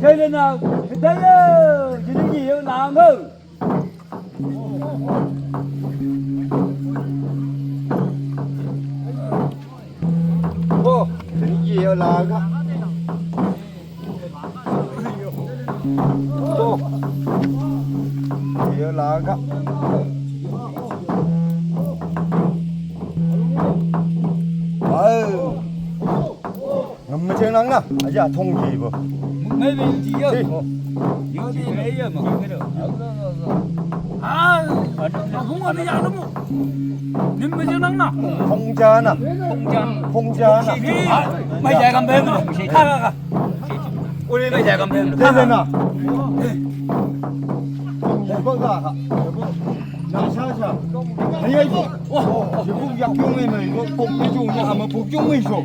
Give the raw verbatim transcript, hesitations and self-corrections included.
Jai le na, jai le, jai le ye na ngo. Bo, jai le ye na ga. Bo, ye na ga. Ai. Ngam ma cheng nang na, aja thong ji bo. Mai be ji yo. Ji. Yo ji mai yo ma. Ah, hung ani ya lu mo. Nim ma cheng nang na. Thong ja na. Thong ja. Thong ja na. Mai ja kam be mo. Ka ka ka. Uri mai ja kam be mo. Ka ka na. Ye bo ga ha. Nang sha sha. Hai ai bo. Ji bu yak yung mai mai bo. Kong ni jung ni ha ma bu yung mai so.